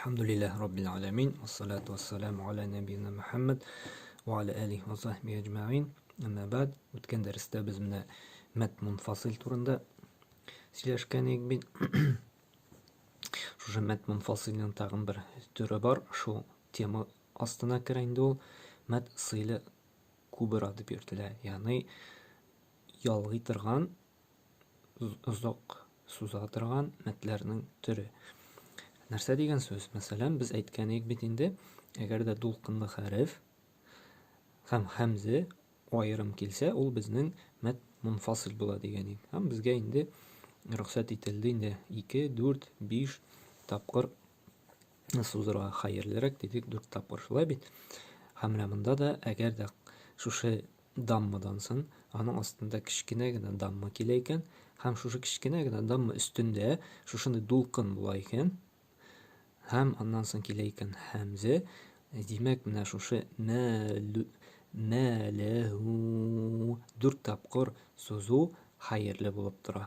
Әлхәмдүлилләһ раббил аләмин, вассалату вассаламу аля нәбиина Мөхәммәд ва аля алихи ва сахбихи әҗмәгыйн. Әмма бәд, үткән дәрестә без менә мәд мунфасил турында сөйләшкән идек бит. Шушы мәд мунфасилның тагын бер төре бар, шул тема астына керә инде ул. Мәд сыйлы кубра дип йөртелә, ягъни ялгый торган озак суза торган мәтләрнең төре. Нәрсә дигән сүз? Мәсәлән, без әйткән идек бит инде, әгәр дә дулкынлы хәреф һәм хәмзе аерым килсә, ул безнең мәт мунфасил була дигән идек. Һәм безгә инде рөхсәт ителде инде 2, 4, 5 тапкыр сузырга хәерлерәк дидек, 4 тапкыр шулай бит. Һәм менә монда да әгәр дә шушы даммадан соң аның астында кечкенә генә дамма килә икән һәм шушы кечкенә генә дамма өстендә шушындый дулкын була икән һәм аннан соң килә икән һәмзе, димәк, менә шушы мәләһу дүрт тапкыр сузу хәерле булып тора.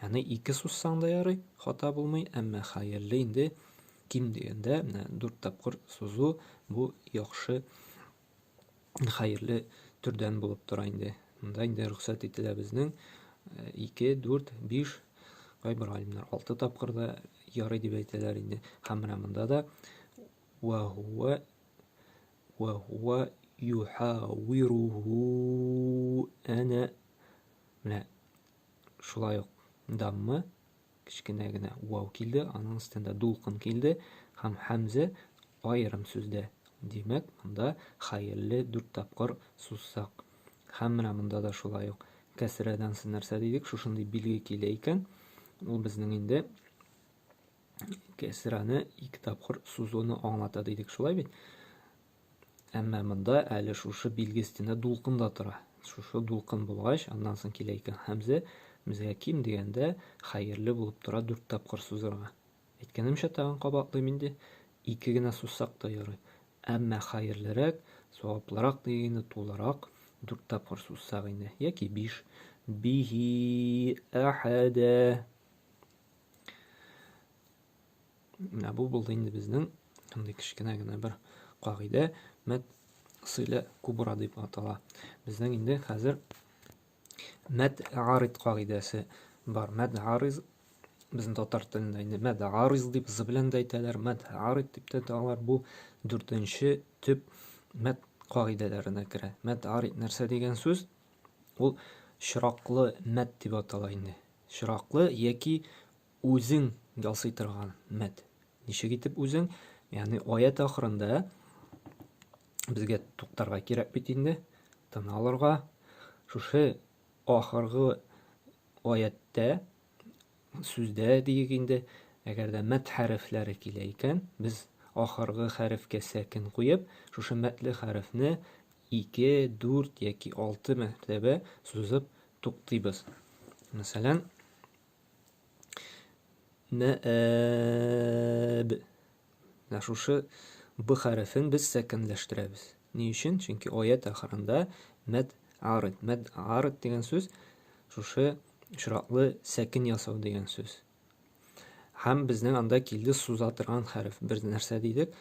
Ягъни ике сузсаң да ярый, хата булмый, әмма хәерле инде ким дигәндә менә дүрт тапкыр сузу бу яхшы хәерле төрдән булып тора инде. Монда инде рөхсәт ителә безнең 2, 4, 5, кайбер галимнәр 6 тапкыр да ярый дип әйтәләр инде. Һәм менә монда да ва хуа ва хуа юхавируху әнә менә шулай ук даммы Кечкенә генә вау килде, аның өстендә дулкын килде һәм һәмзә аерым сүздә. Димәк, монда хәерле дүрт тапкыр сузсак. Һәм менә монда да шулай ук кәсрәдән соң нәрсә дидек? Шушындый билге килә икән, ул безнең инде кәсрәне ике тапкыр сузуны аңлата дидек, шулай бит? Әмма монда әле шушы билге өстендә дулкын да тора. Шушы дулкын булгач, аннан соң килә икән һәмзә, безгә ким дигәндә хәерле булып тора дүрт тапкыр сузырга. Әйткәнемчә, тагын кабатлыйм инде, ике генә сузсак та ярый. Әмма хәерлерәк, саваплырак дигәндә тулырак дүрт тапкыр сузсак инде, яки биш. Бихи әхәдә. Менә бу булды инде безнең шундый кечкенә генә бер кагыйдә, мәд сыйлә кубра дип атала. Безнең инде хәзер мәд арид кагыйдәсе бар. Мәд ариз безнең татар телендә инде мәд ариз дип з белән дә әйтәләр, мәд арид дип тә аталар. Бу дүртенче төп мәд кагыйдәләренә керә. Мәд арид нәрсә дигән сүз? Ул чираклы мәд дип атала инде. Чираклы яки Үзең ясый торган мәд. Ничек итеп үзең? Ягъни аят ахырында безгә туктарга кирәк бит инде, тын алырга. Шушы ахыргы аяттә, сүздә диек инде, әгәр дә мәд хәрефләре килә икән, без ахыргы хәрефкә сәкен куеп, шушы мәдле хәрефне 2, 4 яки 6 мәртәбә сузып туктыйбыз. Мәсәлән, Мәәб. Менә шушы Б хәрефен без сәкенләштерәбез. Ни өчен? Чөнки аят ахырында мәд арид. Мәд арид дигән сүз шушы очраклы сәкен ясау дигән сүз. Һәм безнең анда килде суза торган хәреф. Бер нәрсә дидек?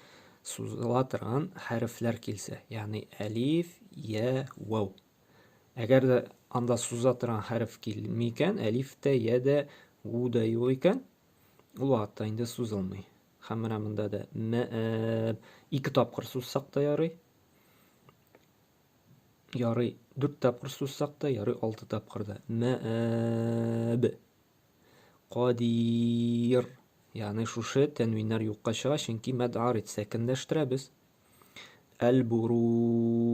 Сузыла торган хәрефләр килсә, ягъни әлиф, я, вау. Әгәр дә анда суза торган хәреф килми икән, әлиф тә, я дә, у да юк икән, ул вакытта инде сузылмый. Һәм менә монда да мә ике тапкыр сузсак та ярый. Ярый, дүрт тапкыр сузсак та, ярый алты тапкыр да. Мәәб. Кадир. Ягъни шушы тәнвиннәр юкка чыга, чөнки мәд арид сәкенләштерәбез. Әл-буруҗ.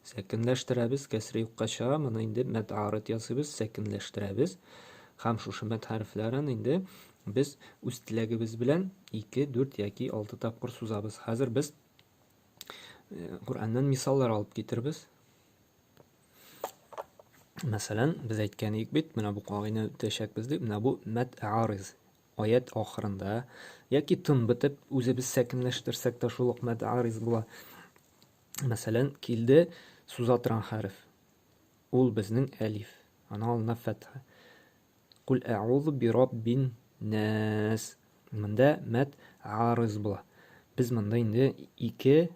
Сәкенләштерәбез, кәсре юкка чыга, моны инде мәд арид ясыйбыз, сәкенләштерәбез. Һәм шушы мәд хәрефләрен инде без үз теләгебез белән 2, 4 яки 6 тапкыр сузабыз. Хәзер без э, Коръәннән мисаллар алып китербез. Мәсәлән, без әйткән идек бит, менә бу кагыйдәне үтәчәкбез дип, менә бу мәд арыз Аять ахырында яки тын бетеп, үзебез сәкенләштерсәк тә шул ук мәд ариз була. Мәсәлән, килде суза торган хәреф. Ул безнең әлиф. Аның алдына фәтха. Кул әгъузу би раббин нас. Монда мәд арыз була. Без монда инде 2,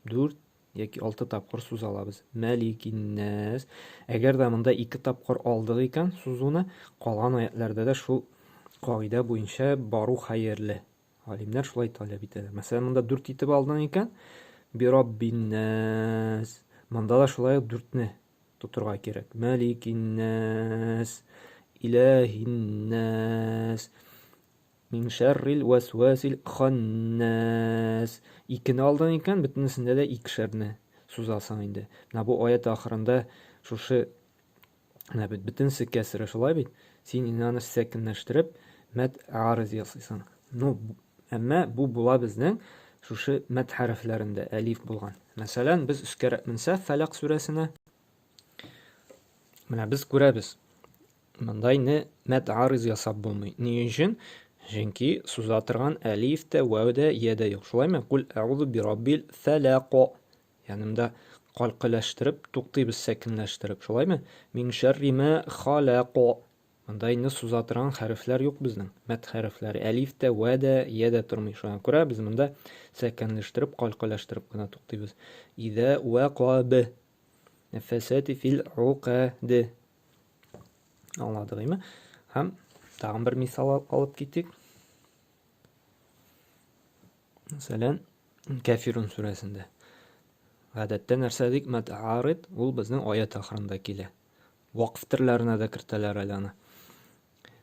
4 яки 6 тапкыр суза алабыз. Мәликиннәс. Әгәр дә монда 2 тапкыр алдык икән сузуны, калган аятләрдә дә шул кагыйдә буенча бару хәерле. Галимнәр шулай таләп итәләр. Мәсәлән, монда 4 итеп алдың икән, бираббиннәс. Монда да шулай ук 4-не тотырга кирәк. Мәликиннәс, иләһиннәс, мин шәррил вәсвәсил ханнәс. Икене алдың икән, бөтенесендә дә икешәрне сузасың инде. Менә бу аят ахырында шушы менә бит бөтенесе кәсре шулай бит. Син инде аны сәкенләштереп мәд арыз ясыйсың. Ну, әмма бу була безнең шушы мәд хәрефләрендә әлиф булган. Мәсәлән, без өскәрәк менсә Фәләк сүрәсенә менә без күрәбез. Монда инде мәд арыз ясап булмый. Ни өчен? Чөнки суза торган әлиф тә, вәү дә, я дә юк. Шулаймы? Кул әгъузу би раббил фәләк. Ягъни монда калкыләштереп туктыйбыз, сәкенләштереп. Шулаймы? Мин шәрри ма халак. Монда инде суза торган хәрефләр юк безнең. Мәд хәрефләре. Әлиф тә, вә дә, я дә тормый. Шуңа күрә без монда сәкенләштереп, калкыләштереп кенә туктыйбыз. Идә вәкаб. Нәфәсәти фил укад. Аңладык, әйме? Һәм тагын бер мисал алып китик. Мәсәлән, Кәфирун сүрәсендә. Гадәттә нәрсә дик? Мәд арид ул безнең аят ахырында килә. Вакф төрләренә дә кертәләр әле аны.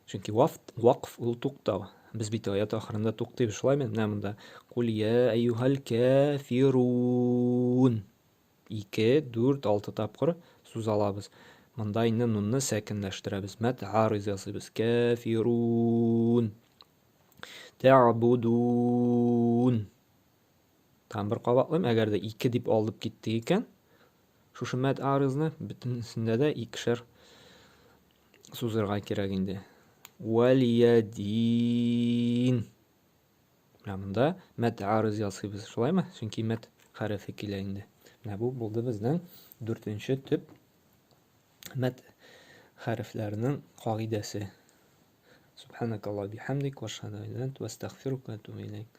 Чөнки вафт, вакф ул туктау. Без бит аят ахырында туктыйбыз, шулаймы? Менә монда Кул я әйюһәл кәфирун. 2, 4, 6 тапкыр сузалабыз. Монда инде нунны сәкенләштерәбез. Мәд арыз ясыйбыз. Кәфирун. Тәгъбудун. Тагын бер кабатлыйм, әгәр дә ике дип алып киттек икән, шушы мәд арызны бөтенесендә дә икешәр сузырга кирәк инде. Вәлиядин. Менә монда мәд арыз ясыйбыз, шулаймы? Чөнки мәд хәрефе килә инде. Менә бу булды безнең дүртенче төп мәд хәрефләренең кагыйдәсе. Субханакаллаһ бихамдик ва ашһаду ан ла илаһа илля ант ва астагфирука ва атубу иләйк.